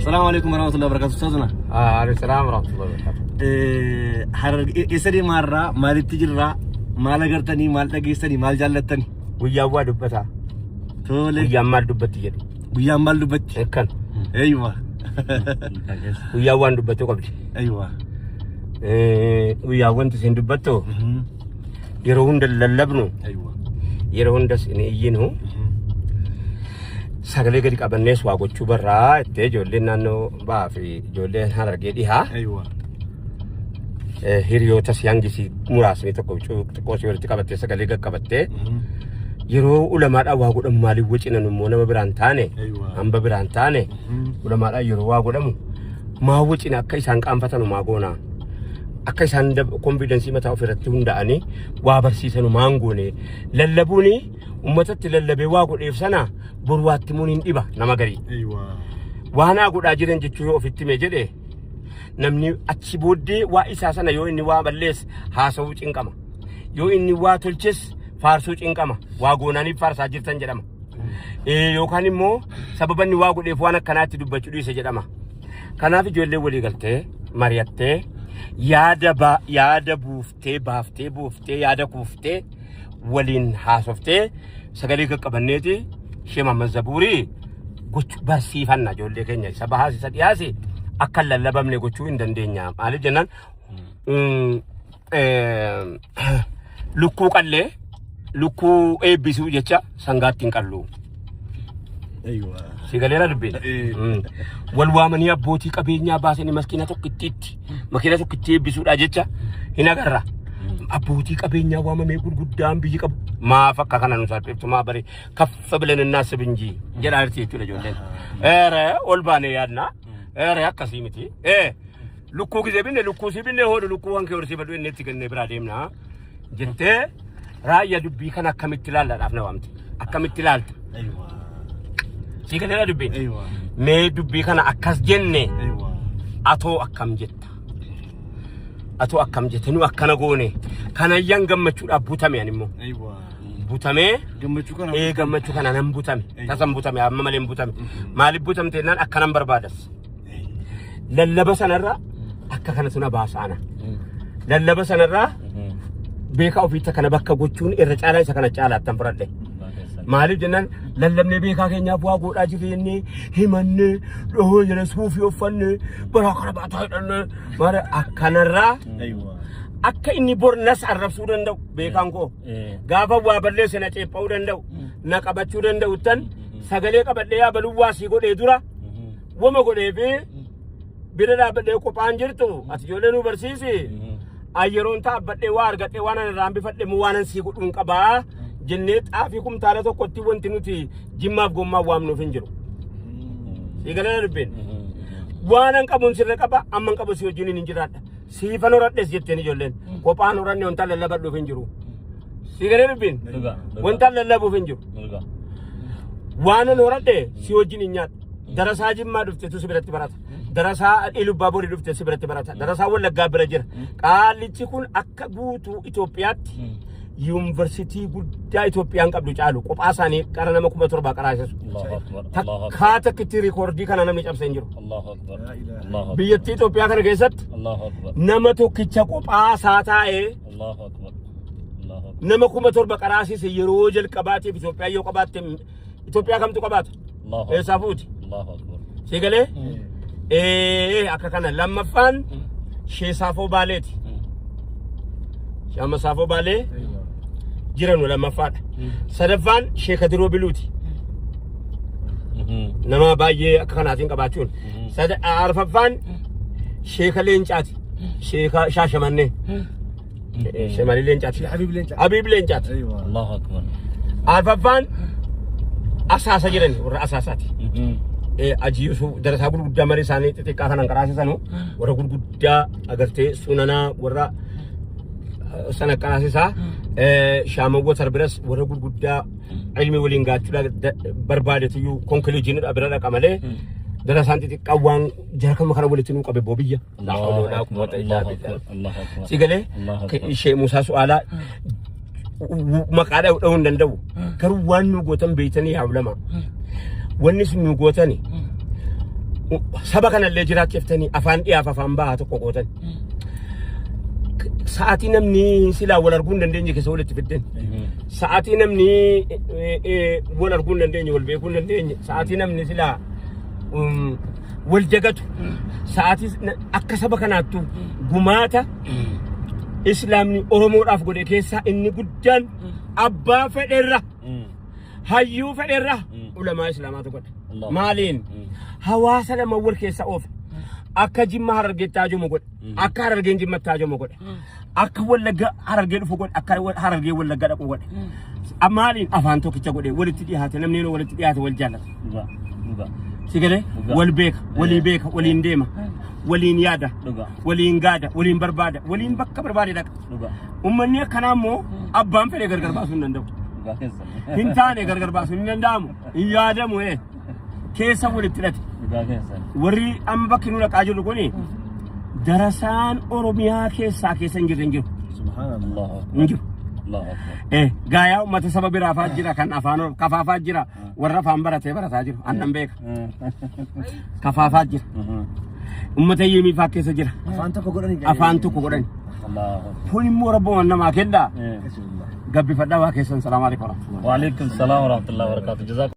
Salaamu alaikum warahmatullahi wabarakatuh. Ustaazuna. Alaikum salaam warahmatullahi wabarakatuh. Harargee eessa deemaarraa maalitti jirraa maal agartanii maal dhageessanii maal jaallattanii? Guyyaan waa dubbataa. Tole. Guyyaan maal dubbatti jedhu. Guyyaan maal dubbatti? Akkan. Eeywa. Guyyaan waan dubbachuu qabdi. Eeywa. Guyyaan wanti isin dubbattu yeroo hunda lallabnu Eeywa. yeroo hundas hin iyyinu sagalee gadi qabannees waa gochuu barraa jettee ijoolleen naannoo ba'aa fi ijoolleen Harargee dhihaa Eeywa. Hiriyoota si hangisi muraasni tokko xiqqoo si walitti qabattee sagalee qaqqabattee yeroo ulamaadhaan waa godhamu maaliif wacinan immoo nama biraan taane Eeywa. hamba biraan taane ulamaadhaan yeroo waa godhamu maa wacina akka isaan qaanfatanu maa goona akka isaan confidence mataa ofirratti hunda'anii waa barsiisanu maan goone lallabuuni ummatatti lallabee waa godheef sana boru waatti himuun hin dhiba nama garii. Eeywa. Waan haa godhaa jiran jechuu yoo ofitti hime jedhe namni achi booddee waa isaa sana yoo inni waa balleesse haasa'uu cinqama. Yoo inni waa tolches faarsuu cinqama. Waa goonaaniif faarsaa jirtan jedhama. Yookaan immoo sababa inni waa godheef waan akkanaatti dubbachuu dhiise jedhama. Kanaaf ijoollee walii galtee mari'attee yaada ba yaada buuftee baaftee buuftee yaada kuuftee waliin haasoftee sagalee qaqqabanneeti Shee Mahammad Zabuurii gochuu barsiifanna ijoollee keenya isa bahaas isa dhiyaas akka hin lallabamne gochuu hin dandeenya. Maaliif jennaan lukkuu qallee lukkuu eebbisuu jecha sangaatti hin qallu. Eeywa. Si galeera dubbiin. Wal waamanii abbootii qabeenyaa baasanii maskiina tokkittiitti makiina tokkitti eebbisuudha jecha hin agarra. Abbootii qabeenyaa waamamee gurguddaan biyyi qabu. Maaf akka kana nu salphiftu maa bare kaffa bilan innaasib injii jedhaa jirti jechuudha ijoolleen. Eere ol baanee yaadna. Eere akkasii miti. Ee lukkuu gisee binne lukkuu si binne hoodhu lukkuu waan kee horsiifadhu inni itti kennee biraa deemna jettee raayyaa dubbii kana akkamitti ilaallaadhaaf na waamte. Akkamitti ilaalta? Eeywa. Sii galeera dubbiin. Eeywa. Mee dubbii kana akkas jenne Eeywa. atoo akkam jetta? Atoo akkam jette nu akkana goone kanayyan gammachuudhaaf butame ani immoo. Eeywa. Butamee Gammachuu kana. ee gammachuu kana nan butame tasan butame amma malee hin butame maaliif butamte jennaan akkanan barbaadas lallaba sanarra akka kanatu na baasaana lallaba sanarraa beekaa ofiitti akkana bakka gochuun irra caalaa isa kana caalaattan fudhadhe. Maaliif jennaan lallabnee beekaa keenyaaf waa godhaa jirre jennee himannee dhahoo jala suufii uffannee baraa kana baataa hidhannee maara akkanarraa Eeywa. akka inni bor nas arrabsuu danda'u beekaan koo gaafa waa balleesse na ceepha'uu danda'u na qabachuu danda'u tan sagalee qabadhee yaabaluu waa sii godhee dura wama godhee fi bira dhaabbadhee qophaan jirtu ati ijoollee nu barsiisi ayyeroon taabbadhee waa argadhee waan ani irraa hambifadhe immoo waan an sii godhuun qabaa jennee xaafii kumtaala tokkotti wanti nuti jimmaaf gommaa waamnuuf hin jiru. Sii galee dubbiin. Waan an qabuun sirra qaba amma an qabu si wajjin hin jiraadha. Siifan horadhes jetteen ijoolleen. Kophaan horanne wanta lallabadhuuf hin jiru. Sii galee dubbiin. Wanta lallabuuf hin jiru. Waan an horadhe si wajjin hin nyaadhu. Darasaa Jimmaa dhuftetu si biratti barata. Darasaa Ilubbaa Borii dhufte si biratti barata. Darasaa Wallaggaa bira jira. Qaallichi kun akka guutuu Itoophiyaatti yuunivarsiitii guddaa Itoophiyaan qabdu caalu kophaa isaanii qara nama 7,000 qaraasisu. Allahu Akbar. Allahu Akbar. Takkaa takkitti riikoordii kana namni cabsee hin jiru. Allahu Akbar. Allahu Akbar. Biyyattii Itoophiyaa kana keessatti Allahu Akbar. nama tokkicha kophaa isaa taa'ee Allahu Akbar. Allahu Akbar. nama 7,000 qaraasise yeroo jalqabaatiif Itoophiyaa yoo qabaatte Itoophiyaa kamtu qabaata? Allahu Akbar. Eessaa fuuti? Allahu Akbar. Si galee? Ee akka kana lammaffaan Sheesaafoo Baaleeti. Shaama Saafoo Baalee jiranu lammaffaadha. Sadaffaan Sheeka Diroo Biluuti. Nama baay'ee akka kanaatiin qabaachuun. Arfaffaan Sheeka Leencaati. Sheeka Shaashamannee. Shemalii Leencaati. Habiib Leencaa. Habiib Leencaati. Eeywa. Allahu Akbar. Arfaffaan Asaasa jedhani warra Asaasaati. Ajii Yusuf darasaa gurguddaa marii isaanii xixiqqaa kanan qaraasisanu warra gurguddaa agartee sunanaa warra sana qaraasisaa shaamawwa tarbiras warra gurguddaa ilmi waliin gaachuudha barbaadetuyyuu konkiliijiinidha bira dhaqa malee darasaan xixiqqaa waan jara kama kana walitti nuu qabe boobiyya. Laa hawla walaa quwwata illaa billah. Allahu Akbar. Si galee Allahu Akbar. ishee Musaa Su'aalaa maqaa dha'uu hin danda'u. Garuu waan nu gootan beeytanii yaa ulama. Wanni sun nu gootani. Saba kanallee jiraachiftanii afaan dhiyaaf afaan bahaa tokko gootan. Sa'aatii namni silaa wal arguu hin dandeenye keessa walitti fiddan. Sa'aatii namni wal arguu hin dandeenye, wal beekuu hin dandeenye, sa'aatii namni silaa wal jagatu, sa'aatii akka saba kanaattu gumaata Islaamni Oromoodhaaf godhe keessaa inni guddaan abbaa fedherra, hayyuu fedherra ulamaa Islaamaatu godhe. Allah. Maaliin? Hawaasa lama wal keessa oofe. Akka Jimma Harargeetti haajomu godhe. Akka Harargeen Jimmatti haajomu godhe. Akka Wallagga Harargee dhufu godhe. Akka Harargee Wallagga dhaqu godhe. Maaliin? Afaan tokkicha godhe, walitti dhiyaate. Namni yeroo walitti dhiyaate wal jaallata. Dhugaa. Dhugaa. Si galee? Dhugaa. Wal beeka, walii beeka, waliin deema, waliin yaada, Dhugaa. waliin gaada, waliin barbaada, waliin bakka barbaade dhaqa. Dhugaa. Uummanni akkanaa immoo abbaan fedhe gargar baasuu hin danda'u. Dhugaa keessan. Hin taane, gargar baasuu hin danda'amu. Hin yaadamu keessa walitti hidhate. Dhugaa keessan. Warri amma bakki nu dhaqaa jirru kuni darasaan Oromiyaa keessaa keessa hin jirre hin jiru. Subhanallah. Allahu akbar. Hin jiru. Allahu akbar. Gaayaa uummata saba biraa fa'aa jira, kan afaan kafaafaa jira, warra afaan baratee barataa jiru annan beeka, kafaafaa jira, uummata yeemii fa'aa keessa jira. Afaan tokko godhani. Afaan tokko godhani. Allahu akbar. Kun immoo rabbumaan namaa kennaa, gabbifadhaa waa keessan. Salaamu alaikum warahmatullahi. وعليكم السلام ورحمة الله وبركاته. جزاكم